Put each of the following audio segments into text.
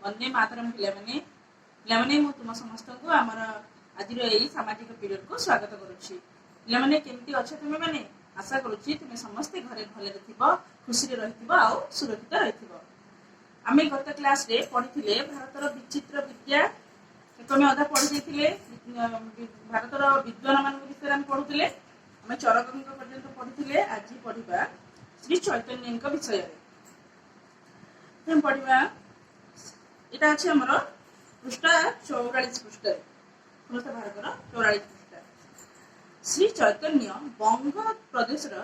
ବନ୍ଦେ ମାତରମ୍ ପିଲାମାନେ। ପିଲାମାନେ, ମୁଁ ତୁମ ସମସ୍ତଙ୍କୁ ଆମର ଆଜିର ଏଇ ସାମାଜିକ ପିରିୟଡକୁ ସ୍ୱାଗତ କରୁଛି। ପିଲାମାନେ, କେମିତି ଅଛ ତୁମେ ମାନେ? ଆଶା କରୁଛି ତୁମେ ସମସ୍ତେ ଘରେ ଭଲରେ ଥିବ, ଖୁସିରେ ରହିଥିବ ଆଉ ସୁରକ୍ଷିତ ରହିଥିବ। ଆମେ ଗତ କ୍ଲାସରେ ପଢିଥିଲେ ଭାରତର ବିଚିତ୍ର ବିଦ୍ୟା। ତାକୁ ଆମେ ଅଧା ପଢି ଦେଇଥିଲେ। ଭାରତର ବିଦ୍ୱାନ ମାନଙ୍କ ବିଷୟରେ ଆମେ ପଢୁଥିଲେ। ଆମେ ଚରକଙ୍କ ପର୍ଯ୍ୟନ୍ତ ପଢିଥିଲେ। ଆଜି ପଢିବା ଶ୍ରୀ ଚୈତନ୍ୟଙ୍କ ବିଷୟରେ ପଢିବା। ଏଇଟା ଅଛି ଆମର ପୃଷ୍ଠା 44 ପୃଷ୍ଠାରେ। ସମସ୍ତେ ବାହାର କର, 44 ପୃଷ୍ଠା। ଶ୍ରୀ ଚୈତନ୍ୟ ବଙ୍ଗ ପ୍ରଦେଶରେ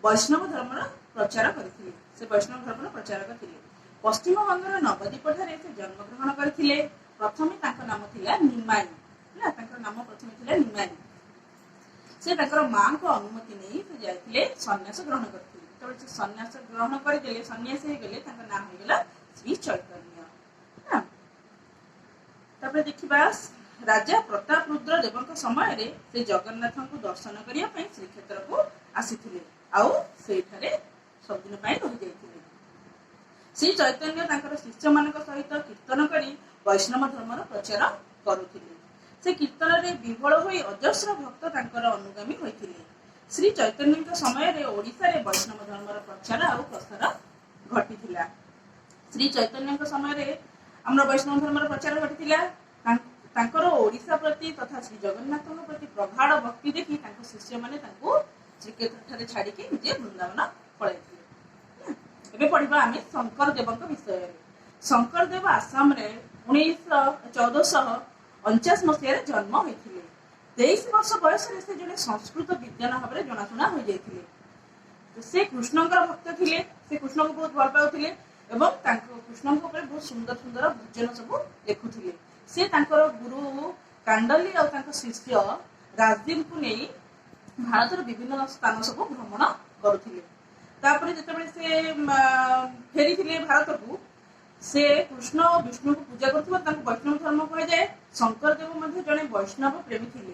ବୈଷ୍ଣବ ଧର୍ମର ପ୍ରଚାର କରିଥିଲେ। ସେ ବୈଷ୍ଣବ ଧର୍ମର ପ୍ରଚାରକ ଥିଲେ। ପଶ୍ଚିମବଙ୍ଗର ନବଦ୍ୱୀପ ଠାରେ ସେ ଜନ୍ମଗ୍ରହଣ କରିଥିଲେ। ପ୍ରଥମେ ତାଙ୍କ ନାମ ଥିଲା ନିମାଇ। ହେଲା, ତାଙ୍କର ନାମ ପ୍ରଥମେ ଥିଲା ନିମାଇ। ସେ ତାଙ୍କର ମାଙ୍କ ଅନୁମତି ନେଇ ସେ ଯାଇଥିଲେ, ସନ୍ନ୍ୟାସ ଗ୍ରହଣ କରିଥିଲେ। ଯେତେବେଳେ ସେ ସନ୍ନ୍ୟାସ ଗ୍ରହଣ କରିଦେଲେ, ସନ୍ନ୍ୟାସୀ ହେଇଗଲେ, ତାଙ୍କ ନାଁ ହେଇଗଲା ଶ୍ରୀ ଚୈତନ୍ୟ। ହେଲା, ତାପରେ ଦେଖିବା, ରାଜା ପ୍ରତାପ ରୁଦ୍ର ଦେବଙ୍କ ସମୟରେ ସେ ଜଗନ୍ନାଥଙ୍କୁ ଦର୍ଶନ କରିବା ପାଇଁ ଶ୍ରୀକ୍ଷେତ୍ରକୁ ଆସିଥିଲେ ଆଉ ସେଇଠାରେ ସବୁଦିନ ପାଇଁ ରହିଯାଇଥିଲେ। ଶ୍ରୀ ଚୈତନ୍ୟ ତାଙ୍କର ଶିଷ୍ୟମାନଙ୍କ ସହିତ କୀର୍ତ୍ତନ କରି ବୈଷ୍ଣବ ଧର୍ମର ପ୍ରଚାର କରୁଥିଲେ। ସେ କୀର୍ତ୍ତନରେ ବିହ୍ୱଳ ହୋଇ ଅଜସ୍ର ଭକ୍ତ ତାଙ୍କର ଅନୁଗାମୀ ହୋଇଥିଲେ। ଶ୍ରୀ ଚୈତନ୍ୟଙ୍କ ସମୟରେ ଓଡ଼ିଶାରେ ବୈଷ୍ଣବ ଧର୍ମର ପ୍ରଚାର ଆଉ ପ୍ରସାର ଘଟିଥିଲା। ଶ୍ରୀ ଚୈତନ୍ୟଙ୍କ ସମୟରେ ଆମର ବୈଷ୍ଣବ ଧର୍ମର ପ୍ରଚାର ଘଟିଥିଲା। ତାଙ୍କର ଓଡ଼ିଶା ପ୍ରତି ତଥା ଶ୍ରୀ ଜଗନ୍ନାଥଙ୍କ ପ୍ରତି ପ୍ରଗାଢ଼ ଭକ୍ତି ଦେଖି ତାଙ୍କ ଶିଷ୍ୟମାନେ ତାଙ୍କୁ ଶ୍ରୀକ୍ଷେତ୍ର ଠାରେ ଛାଡିକି ନିଜେ ବୃନ୍ଦାବନ ପଳାଇଥିଲେ। ହେଲା? ଏବେ ପଢିବା ଆମେ ଶଙ୍କର ଦେବଙ୍କ ବିଷୟରେ। ଶଙ୍କର ଦେବ ଆସାମରେ 1449 ମସିହାରେ ଜନ୍ମ ହୋଇଥିଲେ। 23 ବର୍ଷ ବୟସରେ ସେ ଜଣେ ସଂସ୍କୃତ ବିଦ୍ୱାନ ଭାବରେ ଜଣାଶୁଣା ହୋଇଯାଇଥିଲେ। ସେ କୃଷ୍ଣଙ୍କର ଭକ୍ତ ଥିଲେ। ସେ କୃଷ୍ଣଙ୍କୁ ବହୁତ ଭଲ ପାଉଥିଲେ ଏବଂ ତାଙ୍କ କୃଷ୍ଣଙ୍କ ଉପରେ ବହୁତ ସୁନ୍ଦର ସୁନ୍ଦର ଭଜନ ସବୁ ଲେଖୁଥିଲେ। ସେ ତାଙ୍କର ଗୁରୁ କାଣ୍ଡଲି ଆଉ ତାଙ୍କ ଶିଷ୍ୟ ରାଜଦୀପଙ୍କୁ ନେଇ ଭାରତର ବିଭିନ୍ନ ସ୍ଥାନ ସବୁ ଭ୍ରମଣ କରୁଥିଲେ। ତାପରେ ଯେତେବେଳେ ସେ ଫେରିଥିଲେ ଭାରତକୁ, ସେ କୃଷ୍ଣ ଓ ବିଷ୍ଣୁଙ୍କୁ ପୂଜା କରୁଥିବା ତାଙ୍କୁ ବୈଷ୍ଣବ ଧର୍ମ କୁହାଯାଏ। ଶଙ୍କର ଦେବ ମଧ୍ୟ ଜଣେ ବୈଷ୍ଣବ ପ୍ରେମୀ ଥିଲେ।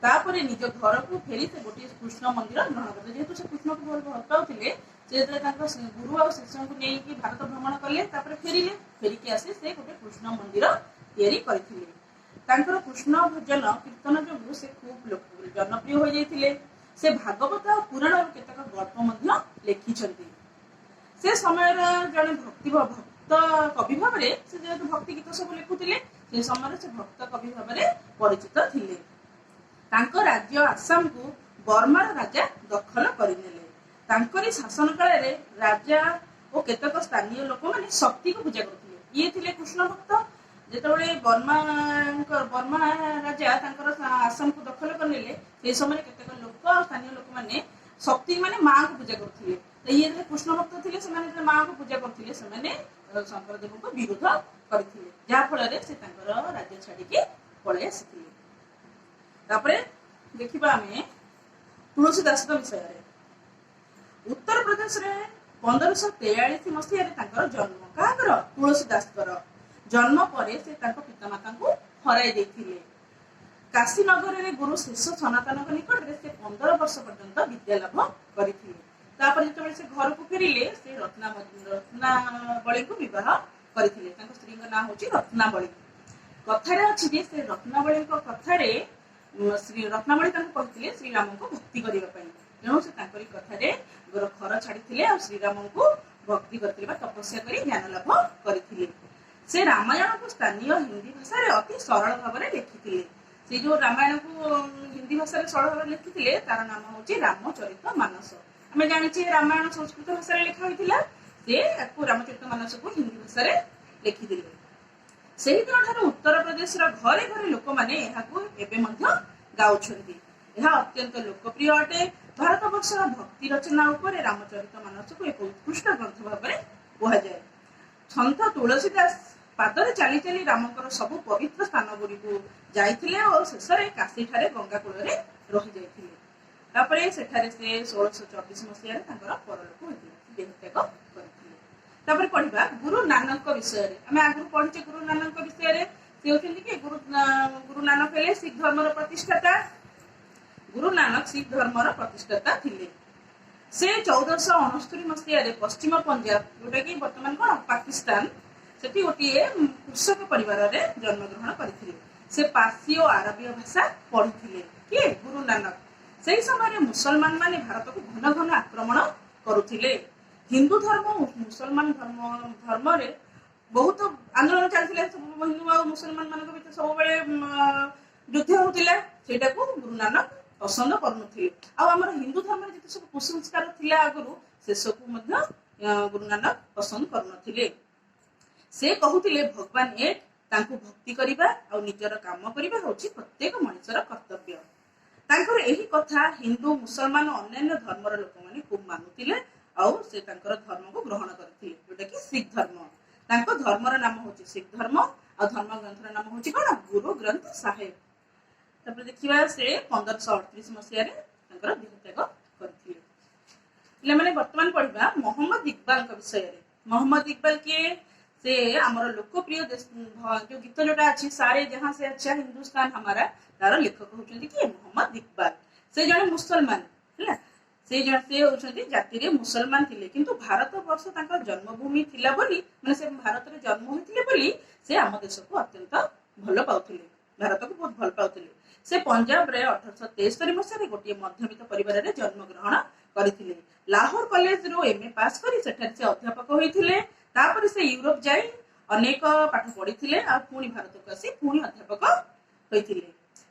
ତାପରେ ନିଜ ଘରକୁ ଫେରି ସେ ଗୋଟିଏ କୃଷ୍ଣ ମନ୍ଦିର ଗ୍ରହଣ କରିଥିଲେ। ଯେହେତୁ ସେ କୃଷ୍ଣକୁ ବହୁତ ଭଲ ପାଉଥିଲେ, ସେ ଯେତେବେଳେ ତାଙ୍କ ଗୁରୁ ଆଉ ଶିଷ୍ୟଙ୍କୁ ନେଇକି ଭାରତ ଭ୍ରମଣ କଲେ, ତାପରେ ଫେରିଲେ, ଫେରିକି ଆସି ସେ ଗୋଟେ କୃଷ୍ଣ ମନ୍ଦିର ତିଆରି କରିଥିଲେ। ତାଙ୍କର କୃଷ୍ଣ ଭଜନ କୀର୍ତ୍ତନ ଯୋଗୁଁ ସେ ଖୁବ ଜନପ୍ରିୟ ହୋଇଯାଇଥିଲେ। ସେ ଭାଗବତ ଆଉ ପୁରାଣର କେତେକ ଗଳ୍ପ ମଧ୍ୟ ଲେଖିଛନ୍ତି। ସେ ସମୟର ଜଣେ ଭକ୍ତ କବି ଭାବରେ, ସେ ଯେହେତୁ ଭକ୍ତି ଗୀତ ସବୁ ଲେଖୁଥିଲେ, ସେ ସମୟରେ ସେ ଭକ୍ତ କବି ଭାବରେ ପରିଚିତ ଥିଲେ। ତାଙ୍କ ରାଜ୍ୟ ଆସାମକୁ ବର୍ମାର ରାଜା ଦଖଲ କରିନେଲେ। ତାଙ୍କରି ଶାସନ କାଳରେ ରାଜା ଓ କେତେକ ସ୍ଥାନୀୟ ଲୋକମାନେ ଶକ୍ତିକୁ ପୂଜା କରୁଥିଲେ। ଇଏ ଥିଲେ କୃଷ୍ଣ ଭକ୍ତ। ଯେତେବେଳେ ବର୍ମା ରାଜା ତାଙ୍କର ଆସାମକୁ ଦଖଲ କରିନେଲେ, ସେଇ ସମୟରେ କେତେକ ଲୋକ ଆଉ ସ୍ଥାନୀୟ ଲୋକମାନେ ଶକ୍ତି ମାନେ ମାଙ୍କୁ ପୂଜା କରୁଥିଲେ। ତ ଇଏ ଯେତେବେଳେ କୃଷ୍ଣ ଭକ୍ତ ଥିଲେ, ସେମାନେ ଯେତେବେଳେ ମାଙ୍କୁ ପୂଜା କରୁଥିଲେ, ସେମାନେ ଶଙ୍କର ଦେବଙ୍କୁ ବିରୋଧ କରିଥିଲେ, ଯାହା ଫଳରେ ସେ ତାଙ୍କର ରାଜ୍ୟ ଛାଡିକି ପଳେଇ ଆସିଥିଲେ। ତାପରେ ଦେଖିବା ଆମେ ତୁଳସୀ ଦାସଙ୍କ ବିଷୟରେ। ଉତ୍ତର ପ୍ରଦେଶରେ 1543 ମସିହାରେ ତାଙ୍କର ଜନ୍ମ। କାହାଙ୍କର? ତୁଳସୀ ଦାସଙ୍କର। ଜନ୍ମ ପରେ ସେ ତାଙ୍କ ପିତାମାତାଙ୍କୁ ହରାଇ ଦେଇଥିଲେ। କାଶୀନଗରରେ ଗୁରୁ ଶେଷ ସନାତନଙ୍କ ନିକଟରେ ସେ 15 ବର୍ଷ ପର୍ଯ୍ୟନ୍ତ ବିଦ୍ୟା ଲାଭ କରିଥିଲେ। ତାପରେ ଯେତେବେଳେ ସେ ଘରକୁ ଫେରିଲେ, ସେ ରତ୍ନାବଳୀଙ୍କୁ ବିବାହ କରିଥିଲେ। ତାଙ୍କ ସ୍ତ୍ରୀଙ୍କ ନାଁ ହଉଛି ରତ୍ନାବଳୀ। କଥାରେ ଅଛି ଯେ ସେ ରତ୍ନାବଳୀଙ୍କ କଥାରେ ଶ୍ରୀ ରତ୍ନାବଳୀ ତାଙ୍କୁ କହିଥିଲେ ଶ୍ରୀରାମଙ୍କୁ ଭକ୍ତି କରିବା ପାଇଁ। ତେଣୁ ସେ ତାଙ୍କରି କଥାରେ ଘର ଛାଡିଥିଲେ ଆଉ ଶ୍ରୀରାମଙ୍କୁ ଭକ୍ତି କରିଥିଲେ ବା ତପସ୍ୟା କରି ଜ୍ଞାନ ଲାଭ କରିଥିଲେ। ସେ ରାମାୟଣକୁ ସ୍ଥାନୀୟ ହିନ୍ଦୀ ଭାଷାରେ ଅତି ସରଳ ଭାବରେ ଲେଖିଥିଲେ। ସେ ଯୋଉ ରାମାୟଣକୁ ହିନ୍ଦୀ ଭାଷାରେ ସରଳ ଭାବରେ ଲେଖିଥିଲେ, ତାର ନାମ ହଉଛି ରାମଚରିତ ମାନସ। ଆମେ ଜାଣିଛେ ରାମାୟଣ ସଂସ୍କୃତ ଭାଷାରେ ଲେଖା ହୋଇଥିଲା। ସେ ତାକୁ ରାମଚରିତ ମାନସକୁ ହିନ୍ଦୀ ଭାଷାରେ ଲେଖିଥିଲେ। ସେହିଦିନ ଠାରୁ ଉତ୍ତର ପ୍ରଦେଶର ଘରେ ଘରେ ଲୋକମାନେ ଏହାକୁ ଏବେ ମଧ୍ୟ ଗାଉଛନ୍ତି। ଏହା ଅତ୍ୟନ୍ତ ଲୋକପ୍ରିୟ ଅଟେ। ଭାରତ ବର୍ଷର ଭକ୍ତି ରଚନା ଉପରେ ରାମଚରିତ ମାନସକୁ ଏକ ଉତ୍କୃଷ୍ଟ ଗ୍ରନ୍ଥ ଭାବରେ କୁହାଯାଏ। ସନ୍ଥ ତୁଳସୀ ଦାସ ପାଦରେ ଚାଲି ଚାଲି ରାମଙ୍କର ସବୁ ପବିତ୍ର ସ୍ଥାନ ଗୁଡ଼ିକୁ ଯାଇଥିଲେ ଓ ଶେଷରେ କାଶୀଠାରେ ଗଙ୍ଗା କୂଳରେ ରହିଯାଇଥିଲେ। ତାପରେ ସେଠାରେ ସେ 1624 ମସିହାରେ ତାଙ୍କର ପରଲୋକ ହୋଇଥିଲା। ସେ ଦେହତ୍ୟାଗ କରିଥିଲେ। ତାପରେ ପଢିବା ଗୁରୁ ନାନକଙ୍କ ବିଷୟରେ। ଆମେ ଆଗରୁ ପଢିଛେ ଗୁରୁ ନାନକଙ୍କ ବିଷୟରେ। ସେ ହଉଛନ୍ତି କି ଗୁରୁ ନାନକ ହେଲେ ଶିଖ ଧର୍ମର ପ୍ରତିଷ୍ଠାତା। ଗୁରୁ ନାନକ ଶିଖ ଧର୍ମର ପ୍ରତିଷ୍ଠାତା ଥିଲେ। ସେ 1469 ମସିହାରେ ପଶ୍ଚିମ ପଞ୍ଜାବ, ଯୋଉଟା କି ବର୍ତ୍ତମାନ କଣ ପାକିସ୍ତାନ, ସେଠି ଗୋଟିଏ କୃଷକ ପରିବାରରେ ଜନ୍ମଗ୍ରହଣ କରିଥିଲେ। ସେ ପାର୍ସୀ ଓ ଆରବୀୟ ଭାଷା ପଢିଥିଲେ। କିଏ? ଗୁରୁ ନାନକ। ସେହି ସମୟରେ ମୁସଲମାନ ମାନେ ଭାରତକୁ ଘନ ଘନ ଆକ୍ରମଣ କରୁଥିଲେ। ହିନ୍ଦୁ ଧର୍ମ ଓ ମୁସଲମାନ ଧର୍ମରେ ବହୁତ ଆନ୍ଦୋଳନ ଚାଲିଥିଲା। ସବୁ ହିନ୍ଦୁ ଆଉ ମୁସଲମାନ ମାନଙ୍କ ଭିତରେ ସବୁବେଳେ ଯୁଦ୍ଧ ହଉଥିଲା। ସେଇଟାକୁ ଗୁରୁ ନାନକ ପସନ୍ଦ କରୁନଥିଲେ। ଆଉ ଆମର ହିନ୍ଦୁ ଧର୍ମରେ ଯେତେ ସବୁ କୁସଂସ୍କାର ଥିଲା ଆଗରୁ, ସେସବୁ ମଧ୍ୟ ଗୁରୁ ନାନକ ପସନ୍ଦ କରୁନଥିଲେ। ସେ କହୁଥିଲେ ଭଗବାନ ଏକ, ତାଙ୍କୁ ଭକ୍ତି କରିବା ଆଉ ନିଜର କାମ କରିବା ହଉଛି ପ୍ରତ୍ୟେକ ମଣିଷର କର୍ତ୍ତବ୍ୟ। ତାଙ୍କର ଏହି କଥା ହିନ୍ଦୁ, ମୁସଲମାନ ଓ ଅନ୍ୟାନ୍ୟ ଧର୍ମର ଲୋକମାନେ ଖୁବ ମାନୁଥିଲେ ଆଉ ସେ ତାଙ୍କର ଧର୍ମକୁ ଗ୍ରହଣ କରିଥିଲେ, ଯୋଉଟା କି ଶିଖ ଧର୍ମ। ତାଙ୍କ ଧର୍ମର ନାମ ହଉଛି ଶିଖ ଧର୍ମ ଆଉ ଧର୍ମ ଗ୍ରନ୍ଥର ନାମ ହଉଛି କଣ? ଗୁରୁ ଗ୍ରନ୍ଥ ସାହେବ। ତାପରେ ଦେଖିବା, ସେ 1538 ମସିହାରେ ତାଙ୍କର ଦେହତ୍ୟାଗ କରିଥିଲେ। ପିଲାମାନେ, ବର୍ତ୍ତମାନ ପଢିବା ମହମ୍ମଦ ଇକବାଲଙ୍କ ବିଷୟରେ। ମହମ୍ମଦ ଇକବାଲ କିଏ? ସେ ଆମର ଲୋକପ୍ରିୟ ଯୋଉ ଗୀତ ଯୋଉଟା ଅଛି, "सारे जहां से अच्छा हिंदुस्तान हमारा", ତାର ଲେଖକ ହଉଛନ୍ତି କିଏ? ମହମ୍ମଦ ଇକବାଲ। ସେ ଜଣେ ମୁସଲମାନ ହେଲା। ସେ ହଉଛନ୍ତି ଜାତିରେ ମୁସଲମାନ ଥିଲେ, କିନ୍ତୁ ଭାରତ ବର୍ଷ ତାଙ୍କ ଜନ୍ମଭୂମି ଥିଲା ବୋଲି, ମାନେ ସେ ଭାରତରେ ଜନ୍ମ ହୋଇଥିଲେ ବୋଲି ସେ ଆମ ଦେଶକୁ ଅତ୍ୟନ୍ତ ଭଲ ପାଉଥିଲେ, ଭାରତକୁ ବହୁତ ଭଲ ପାଉଥିଲେ। ସେ ପଞ୍ଜାବରେ 1873 ମସିହାରେ ଗୋଟିଏ ମଧ୍ୟବିତ୍ତ ପରିବାରରେ ଜନ୍ମଗ୍ରହଣ କରିଥିଲେ। ଲାହୋର କଲେଜରୁ ଏମଏ ପାସ୍ କରି ସେଠାରେ ସେ ଅଧ୍ୟାପକ ହୋଇଥିଲେ। ତାପରେ ସେ ୟୁରୋପ ଯାଇ ଅନେକ ପାଠ ପଢିଥିଲେ ଆଉ ପୁଣି ଭାରତକୁ ଆସି ପୁଣି ଅଧ୍ୟାପକ ହୋଇଥିଲେ।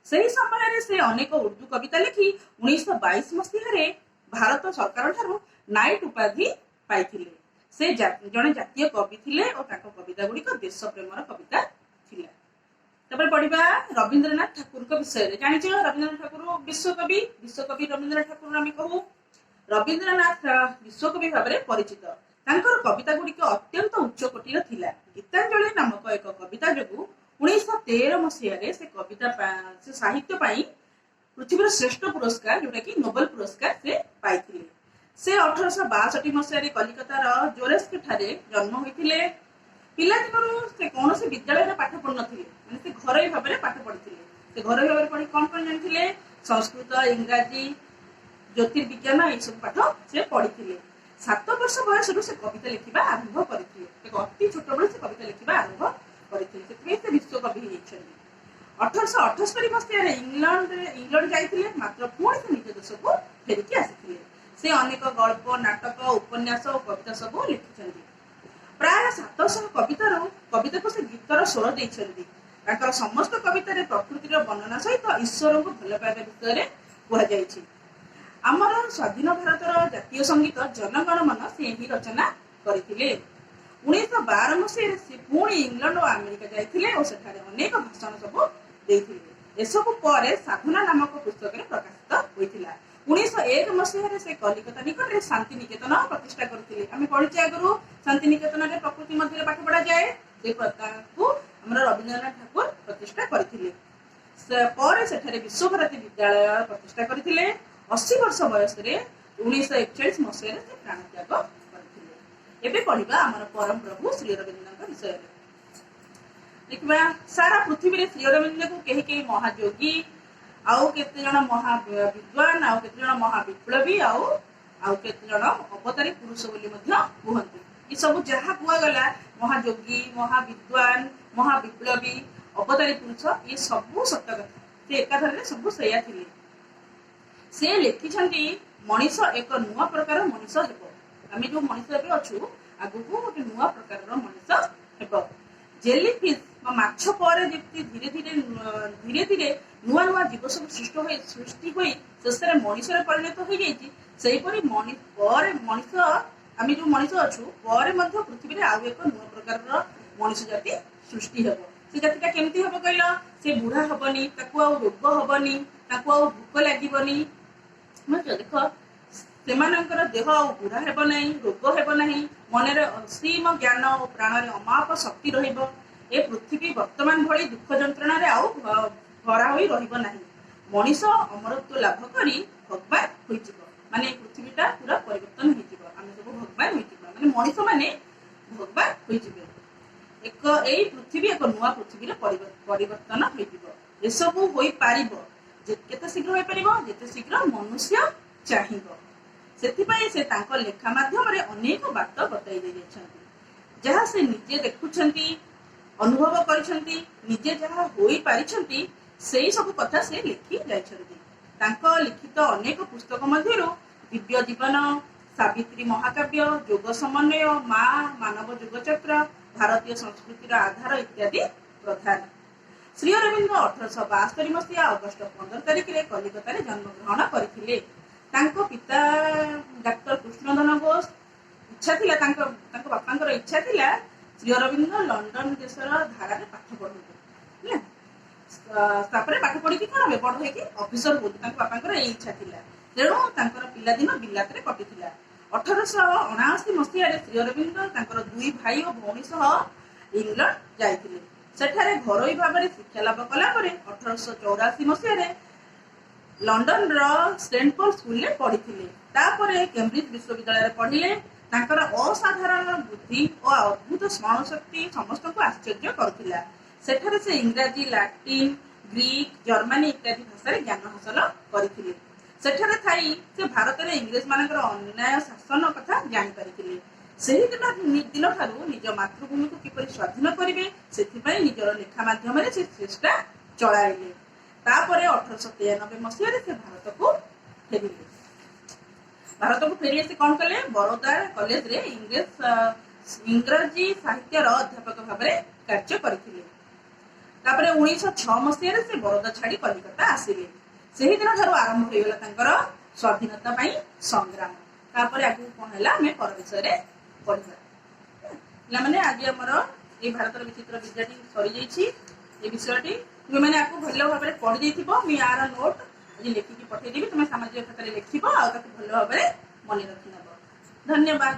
ସେହି ସମୟରେ ସେ ଅନେକ ଉର୍ଦ୍ଦୁ କବିତା ଲେଖି 1922 ମସିହାରେ ଭାରତ ସରକାର ଠାରୁ ନାଇଟ ଉପାଧି ପାଇଥିଲେ। ସେ ଜଣେ ଜାତୀୟ କବି ଥିଲେ ଓ ତାଙ୍କ କବିତା ଗୁଡିକ ଦେଶ ପ୍ରେମର କବିତା ଥିଲା। ତାପରେ ପଢିବା ରବୀନ୍ଦ୍ରନାଥ ଠାକୁରଙ୍କ ବିଷୟରେ। ଜାଣିଛ, ରବୀନ୍ଦ୍ରନାଥ ଠାକୁର ବିଶ୍ୱକବି। ବିଶ୍ୱକବି ରବୀନ୍ଦ୍ରନାଥ ଠାକୁର ଆମେ କହୁ। ରବୀନ୍ଦ୍ରନାଥ ବିଶ୍ୱକବି ଭାବରେ ପରିଚିତ। ତାଙ୍କର କବିତା ଗୁଡିକ ଅତ୍ୟନ୍ତ ଉଚ୍ଚ କୋଟିର ଥିଲା। ଗୀତାଞ୍ଜଳି ନାମକ ଏକ କବିତା ଯୋଗୁଁ 1913 ମସିହାରେ ସେ ସାହିତ୍ୟ ପାଇଁ ପୃଥିବୀର ଶ୍ରେଷ୍ଠ ପୁରସ୍କାର, ଯୋଉଟା କି ନୋବେଲ ପୁରସ୍କାର, ସେ ପାଇଥିଲେ। ସେ 1862 ମସିହାରେ କଲିକତାର ଜୋରେସ୍କ ଠାରେ ଜନ୍ମ ହୋଇଥିଲେ। ପିଲାଦିନରୁ ସେ କୌଣସି ବିଦ୍ୟାଳୟରେ ପାଠ ପଢୁନଥିଲେ, ମାନେ ସେ ଘରୋଇ ଭାବରେ ପାଠ ପଢିଥିଲେ। ସେ ଘରୋଇ ଭାବରେ ପଢି କଣ କଣ ଜାଣିଥିଲେ? ସଂସ୍କୃତ, ଇଂରାଜୀ, ଜ୍ୟୋତିର୍ବିଜ୍ଞାନ ଏଇସବୁ ପାଠ ସେ ପଢିଥିଲେ। 7 ବର୍ଷ ବୟସରୁ ସେ କବିତା ଲେଖିବା ଆରମ୍ଭ କରିଥିଲେ। ଅତି ଛୋଟବେଳୁ ସେ କବିତା ଲେଖିବା ଆରମ୍ଭ କରିଥିଲେ। ସେଥିପାଇଁ ସେ ବିଶ୍ୱକବି ହେଇଯାଇଛନ୍ତି। 1878 ମସିହାରେ ଇଂଲଣ୍ଡ ଯାଇଥିଲେ, ମାତ୍ର ପୁଣି ସେ ନିଜ ଦେଶକୁ ଫେରିକି ଆସିଥିଲେ। ସେ ଅନେକ ଗଳ୍ପ, ନାଟକ, ଉପନ୍ୟାସ ଓ କବିତା ସବୁ ଲେଖିଛନ୍ତି। ପ୍ରାୟ 700 କବିତାକୁ ସେ ଗୀତର ସ୍ୱର ଦେଇଛନ୍ତି। ତାଙ୍କର ସମସ୍ତ କବିତାରେ ପ୍ରକୃତିର ବର୍ଣ୍ଣନା ସହିତ ଈଶ୍ୱରଙ୍କୁ ଭଲ ପାଇବା ବିଷୟରେ କୁହାଯାଇଛି। ଆମର ସ୍ୱାଧୀନ ଭାରତର ଜାତୀୟ ସଙ୍ଗୀତ ଜନଗଣ ମନ ସେ ହିଁ ରଚନା କରିଥିଲେ। 1912 ମସିହାରେ ସେ ପୁଣି ଇଂଲଣ୍ଡ ଓ ଆମେରିକା ଯାଇଥିଲେ ଓ ସେଠାରେ ଅନେକ ଭାଷଣ ସବୁ ଦେଇଥିଲେ। ଏସବୁ ପରେ ସାଧନା ନାମକ ପୁସ୍ତକରେ ପ୍ରକାଶିତ ହୋଇଥିଲା। 1901 ମସିହାରେ ସେ କଲିକତା ନିକଟରେ ଶାନ୍ତି ନିକେତନ ପ୍ରତିଷ୍ଠା କରିଥିଲେ। ଆମେ ପଢିଛେ ଆଗରୁ, ଶାନ୍ତି ନିକେତନରେ ପ୍ରକୃତି ମଧ୍ୟରେ ପାଠ ପଢାଯାଏ। ସେ ତାକୁ ଆମର ରବୀନ୍ଦ୍ରନାଥ ଠାକୁର ପ୍ରତିଷ୍ଠା କରିଥିଲେ। ପରେ ସେଠାରେ ବିଶ୍ୱଭାରତୀ ବିଦ୍ୟାଳୟ ପ୍ରତିଷ୍ଠା କରିଥିଲେ। 80 ବର୍ଷ ବୟସରେ 1941 ମସିହାରେ ସେ ପ୍ରାଣତ୍ୟାଗ କରିଥିଲେ। ଏବେ ପଢିବା ଆମର ପରମ ପ୍ରଭୁ ଶ୍ରୀ ଅରବିନ୍ଦଙ୍କ ବିଷୟରେ। ଦେଖିବା, ସାରା ପୃଥିବୀରେ ଶ୍ରୀ ଅରବିନ୍ଦଙ୍କୁ କେହି କେହି ମହାଯୋଗୀ, ଆଉ କେତେ ଜଣ ମହା ବିଦ୍ୱାନ, ଆଉ କେତେ ଜଣ ମହାବିପ୍ଳବୀ, ଆଉ ଆଉ କେତେ ଜଣ ଅବତାରୀ ପୁରୁଷ ବୋଲି ମଧ୍ୟ କୁହନ୍ତି। ଏସବୁ ଯାହା କୁହାଗଲା, ମହାଯୋଗୀ, ମହାବିଦ୍ୱାନ, ମହାବିପ୍ଳବୀ, ଅବତାରୀ ପୁରୁଷ, ଏ ସବୁ ସତ କଥା। ସେ ଏକାଧାରରେ ସବୁ ସେଇଆ ଥିଲେ। ସେ ଲେଖିଛନ୍ତି, ମଣିଷ ଏକ ନୂଆ ପ୍ରକାର ମଣିଷ ହେବ। ଆମେ ଯୋଉ ମଣିଷ ଏବେ ଅଛୁ, ଆଗକୁ ଗୋଟେ ନୂଆ ପ୍ରକାରର ମଣିଷ ହେବ। ଜେଲି ଫିସ୍ ବା ମାଛ ପରେ ଯେମିତି ଧୀରେ ଧୀରେ ଧୀରେ ଧୀରେ ନୂଆ ନୂଆ ଜୀବ ସବୁ ସୃଷ୍ଟି ହୋଇ ଶେଷରେ ମଣିଷରେ ପରିଣତ ହୋଇଯାଇଛି, ସେହିପରି ପରେ ମଣିଷ, ଆମେ ଯୋଉ ମଣିଷ ଅଛୁ, ପରେ ମଧ୍ୟ ପୃଥିବୀରେ ଆଉ ଏକ ନୂଆ ପ୍ରକାରର ମଣିଷ ଜାତି ସୃଷ୍ଟି ହେବ। ସେ ଜାତିଟା କେମିତି ହବ କହିଲ? ସେ ବୁଢା ହବନି, ତାକୁ ଆଉ ରୋଗ ହବନି, ତାକୁ ଆଉ ଭୋକ ଲାଗିବନି। ବୁଝୁଛ? ଦେଖ, ସେମାନଙ୍କର ଦେହ ଆଉ ବୁଢା ହେବ ନାହିଁ, ରୋଗ ହେବ ନାହିଁ, ମନରେ ଅସୀମ ଜ୍ଞାନ ଓ ପ୍ରାଣରେ ଅମାପ ଶକ୍ତି ରହିବ। ଏ ପୃଥିବୀ ବର୍ତ୍ତମାନ ଭଳି ଦୁଃଖ ଯନ୍ତ୍ରଣାରେ ଆଉ ଭରା ହୋଇ ରହିବ ନାହିଁ। ମଣିଷ ଅମରତ୍ୱ ଲାଭ କରି ଭଗବାନ ହୋଇଯିବ। ମାନେ ଏ ପୃଥିବୀଟା ପୁରା ପରିବର୍ତ୍ତନ ହେଇଯିବ, ଆମେ ସବୁ ଭଗବାନ ହୋଇଯିବା, ମାନେ ମଣିଷ ମାନେ ଭଗବାନ ହୋଇଯିବେ। ଏଇ ପୃଥିବୀ ଏକ ନୂଆ ପୃଥିବୀରେ ପରିବର୍ତ୍ତନ ହୋଇଯିବ। ଏସବୁ ହୋଇପାରିବ କେତେ ଶୀଘ୍ର ହୋଇପାରିବ? ଯେତେ ଶୀଘ୍ର ମନୁଷ୍ୟ ଚାହିଁବ। ସେଥିପାଇଁ ସେ ତାଙ୍କ ଲେଖା ମାଧ୍ୟମରେ ଅନେକ ବାଟ ବତାଇ ଦେଇଯାଇଛନ୍ତି। ଯାହା ସେ ନିଜେ ଦେଖୁଛନ୍ତି, ଅନୁଭବ କରିଛନ୍ତି, ନିଜେ ଯାହା ହୋଇପାରିଛନ୍ତି, ସେଇ ସବୁ କଥା ସେ ଲେଖି ଯାଇଛନ୍ତି। ତାଙ୍କ ଲିଖିତ ଅନେକ ପୁସ୍ତକ ମଧ୍ୟରୁ ଦିବ୍ୟ ଜୀବନ, ସାବିତ୍ରୀ ମହାକାବ୍ୟ, ଯୋଗ ସମନ୍ୱୟ, ମା, ମାନବ ଯୁଗଚକ୍ର, ଭାରତୀୟ ସଂସ୍କୃତିର ଆଧାର ଇତ୍ୟାଦି ପ୍ରଧାନ। ଶ୍ରୀ ଅରବିନ୍ଦ 1872 ମସିହା ଅଗଷ୍ଟ 15 ତାରିଖରେ କଲିକତାରେ ଜନ୍ମଗ୍ରହଣ କରିଥିଲେ। ତାଙ୍କ ପିତା ଡାକ୍ତର କୃଷ୍ଣଧନ ଘୋଷ ଇଚ୍ଛା ଥିଲା, ତାଙ୍କ ବାପାଙ୍କର ଇଚ୍ଛା ଥିଲା ଶ୍ରୀ ଅରବିନ୍ଦ ଲଣ୍ଡନ ଦେଶର ଧାରାରେ ପାଠ ପଢନ୍ତୁ, ହେଲା। ତାପରେ ପାଠ ପଢିକି କଣ ହେବେ, ବଡ ହେଇକି ଅଫିସର ହୁଅନ୍ତୁ। ତାଙ୍କ ବାପାଙ୍କର ଏଇ ଇଚ୍ଛା ଥିଲା। ତେଣୁ ତାଙ୍କର ପିଲାଦିନ ବିଲାତରେ କଟିଥିଲା। 1879 ମସିହାରେ ଶ୍ରୀ ଅରବିନ୍ଦ ତାଙ୍କର ଦୁଇ ଭାଇ ଓ ଭଉଣୀ ସହ ଇଂଲଣ୍ଡ ଯାଇଥିଲେ। ସେଠାରେ ଘରୋଇ ଭାବରେ ଶିକ୍ଷା ଲାଭ କଲା ପରେ 1884 ମସିହାରେ ଲଣ୍ଡନର ସେଣ୍ଟ ପଲ ସ୍କୁଲରେ ପଢିଥିଲେ। ତାପରେ କେମ୍ବ୍ରିଜ ବିଶ୍ୱବିଦ୍ୟାଳୟରେ ପଢିଲେ। ତାଙ୍କର ଅସାଧାରଣ ବୁଦ୍ଧି ଓ ଅଦ୍ଭୁତ ସ୍ମରଣ ଶକ୍ତି ସମସ୍ତଙ୍କୁ ଆଶ୍ଚର୍ଯ୍ୟ କରୁଥିଲା। ସେଠାରେ ସେ ଇଂରାଜୀ, ଲାଟିନ, ଗ୍ରୀକ, ଜର୍ମାନୀ ଇତ୍ୟାଦି ଭାଷାରେ ଜ୍ଞାନ ହାସଲ କରିଥିଲେ। ସେଠାରେ ଥାଇ ସେ ଭାରତରେ ଇଂରେଜ ମାନଙ୍କର ଅନ୍ୟାୟ ଶାସନ କଥା ଜାଣିପାରିଥିଲେ। ସେହି ଦିନଠାରୁ ନିଜ ମାତୃଭୂମିକୁ କିପରି ସ୍ୱାଧୀନ କରିବେ, ସେଥିପାଇଁ ନିଜର ଲେଖା ମାଧ୍ୟମରେ ସେ ଚେଷ୍ଟା ଚଳାଇଲେ। ତାପରେ 1893 ମସିହାରେ ସେ ଭାରତକୁ ଫେରିଲେ। ଭାରତକୁ ଫେରି ଆସି କଣ କଲେ? ବରୋଦା କଲେଜରେ ଇଂରାଜୀ ସାହିତ୍ୟର ଅଧ୍ୟାପକ ଭାବରେ କାର୍ଯ୍ୟ କରିଥିଲେ। ତାପରେ 1906 ମସିହାରେ ସେ ବରୋଦା ଛାଡି କଲିକତା ଆସିଲେ। ସେହିଦିନ ଠାରୁ ଆରମ୍ଭ ହୋଇଗଲା ତାଙ୍କର ସ୍ୱାଧୀନତା ପାଇଁ ସଂଗ୍ରାମ। ତାପରେ ଆଗକୁ କଣ ହେଲା, ଆମେ ପର ବିଷୟରେ ପଢିବା। ପିଲାମାନେ, ଆଜି ଆମର ଏଇ ଭାରତର ବିଚିତ୍ର ବିଦ୍ୟାଟି ସରିଯାଇଛି। ଏ ବିଷୟଟି ତୁମେମାନେ ଆକୁ ଭଲ ଭାବରେ ପଢି ଦେଇଥିବ। ମୁଁ ୟାର ନୋଟ ଆଜି ଲେଖିକି ପଠେଇଦେବି। ତୁମେ ସାମାଜିକ ଖାତାରେ ଲେଖିବ ଆଉ ତାକୁ ଭଲ ଭାବରେ ମନେ ରଖିନେବ। ଧନ୍ୟବାଦ।